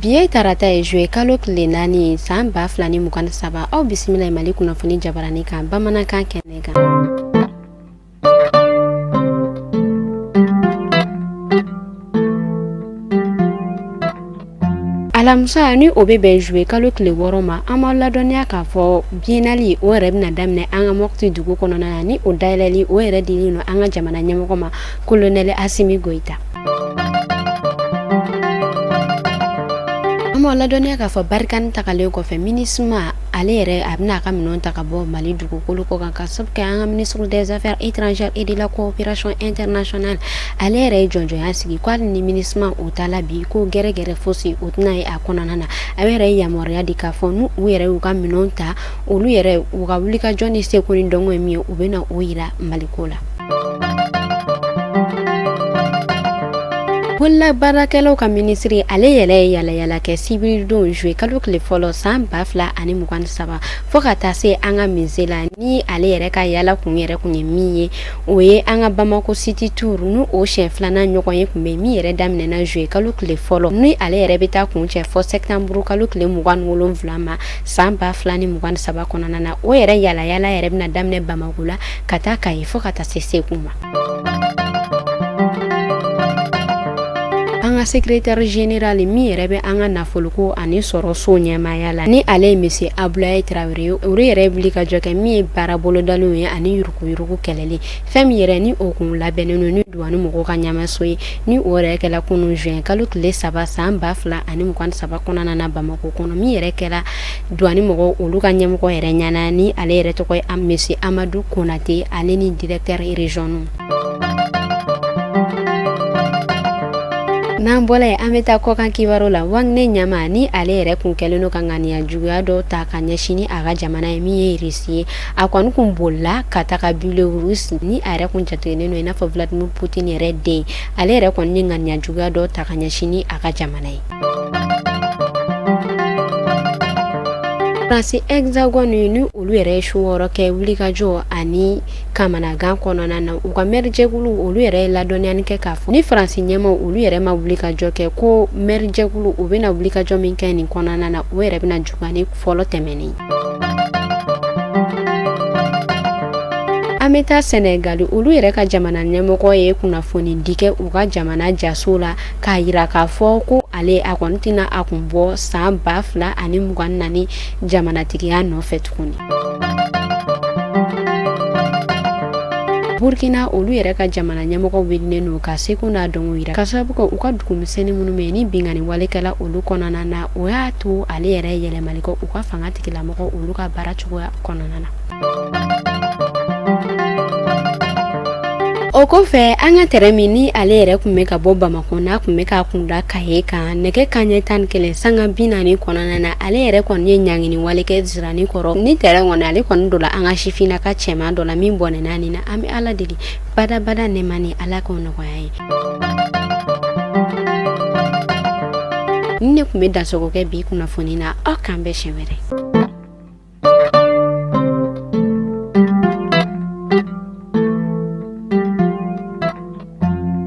Bi ye tarata ye, juillet kalo tile 4, san 2023. Aw bisimila Mali kunnafoni jabarani kan bamanankan kɛnɛ kan. Alamisa, ni o bɛ bɛn juillet kalo tile 6 ma, an b'aw ladɔnniya k'a fɔ biennale o yɛrɛ bɛna daminɛ an ka Mɔti dugu kɔnɔna na, ni o dayɛlɛli o yɛrɛ dilen don an ka jamana ɲɛmɔgɔ ma, colonel Asimi Goyita. An b'aw ladɔnniya k'a fɔ Barkhane tagalen kɔfɛ, MINUSMA ale yɛrɛ a bɛna a ka minɛnw ta ka bɔ Mali dugukolo kɔ kan, ka sabu kɛ an ka ministre des affaires étrangères et de la coopération internationale, ale yɛrɛ ye jɔnjɔnya sigi ko hali ni MINUSMA o taala bi, ko gɛrɛgɛrɛ fosi o tɛna ye a kɔnɔna na. A yɛrɛ ye yamaruya di k'a fɔ n'u yɛrɛ y'u ka minɛnw ta, olu yɛrɛ u ka wulikajɔ ni seko ni dɔnko ye min ye, u bɛna o yira Maliko la. Bololabaarakɛlaw ka minisiri, ale yɛrɛ ye yalayala kɛ sibiridon juillet kalo tile 1, san 2023, fo ka taa se an ka musée la. Ni ale yɛrɛ ka yala kun yɛrɛ kun ye min ye, o ye an ka Bamako City Tour, ni o siɲɛ filanan ɲɔgɔn ye kun bɛ min yɛrɛ daminɛna juillet kalo tile 1, ni ale yɛrɛ bɛ taa kuncɛ fɔ septembre kalo tile 27 ma, san 2023 kɔnɔna na. O yɛrɛ yalayala yɛrɛ bɛna daminɛ Bamako la ka taa Kayi fo ka taa se Segu ma. An ka secrétaire général min yɛrɛ bɛ an ka nafoloko ani sɔrɔso ɲɛmaaya la, ni ale ye monsieur Abulaye Tarawele ye, olu yɛrɛ ye wuli ka jɔ kɛ min ye baara bolodalenw ye ani yuruguyurugu kɛlɛli, fɛn min yɛrɛ ni o kun labɛnnen don ni duwani mɔgɔw ka ɲɛmaso ye, ni o yɛrɛ kɛla kunun juin kalo tile 3, san 2023 kɔnɔna na Bamakɔ kɔnɔ, min yɛrɛ kɛra duwani mɔgɔw olu ka ɲɛmɔgɔ yɛrɛ ɲɛna, ni ale yɛrɛ tɔgɔ ye monsieur Amadu Konate, ale ni directeur régionaux. N'an bɔra yen, an bɛ taa kɔkan kibaru la. Wagner ɲɛmaa, ni ale yɛrɛ kun kɛlen don ka ŋaniya juguya dɔ ta ka ɲɛsin ni a ka jamana ye min ye Russie ye, a kɔni kun bolila ka taga Biélorussie, ni a yɛrɛ kun jatigɛlen don i n'a fɔ Vladimir Poutine yɛrɛ den. Ale yɛrɛ kɔni ye ŋaniya juguya dɔ ta ka ɲɛsin ni a ka jamana ye. Faransi Hexagone, ni olu yɛrɛ ye su 6 kɛ wulikajɔ ani kamanagan kɔnɔna na, u ka mɛrijɛkulu olu yɛrɛ ye ladɔnniyani kɛ k'a fɔ ni Faransi ɲɛmaw olu yɛrɛ ma wulikajɔ kɛ, ko mɛrijɛkulu u bɛna wulikajɔ min kɛ nin kɔnɔna na, o yɛrɛ bɛna juguya ni fɔlɔ tɛmɛnen. An bɛ taa Sɛnɛgali, olu yɛrɛ ka jamana ɲɛmɔgɔ ye kunnafoni di kɛ u ka jamana jaso la k'a yira k'a fɔ ko ale a kɔni tɛna a kun bɔ san 2024 jamanatigiya nɔfɛ tuguni. Burkina, olu yɛrɛ ka jamana ɲɛmɔgɔ wililen don ka seko n'a dɔnko yira, ka sababu kɛ u ka dugumisɛnnin minnu bɛ yen ni binkanni wale kɛla olu kɔnɔna na, o y'a to ale yɛrɛ yɛlɛmali kɛ u ka fanga tigilamɔgɔ olu ka baara cogoya kɔnɔna na. O kɔfɛ, an ka tɛrɛn min ni ale yɛrɛ tun bɛ ka bɔ Bamakɔ, n'a tun bɛ k'a kunda Kaye kan, nɛgɛ kanɲɛ 11 sanga 40 kɔnɔna na, ale yɛrɛ kɔni ye ɲangini wale kɛ zirani kɔrɔ. Ni tɛrɛn kɔni ale kɔni donna an ka sifinnaka cɛman dɔ la min bɔnɛna nin na. An bɛ Ala deli badabada, nɛɛma ni Ala k'o nɔgɔya ye. Ni ne tun bɛ dansogo kɛ bi kunnafoni na, aw k'an bɛn siɲɛ wɛrɛ.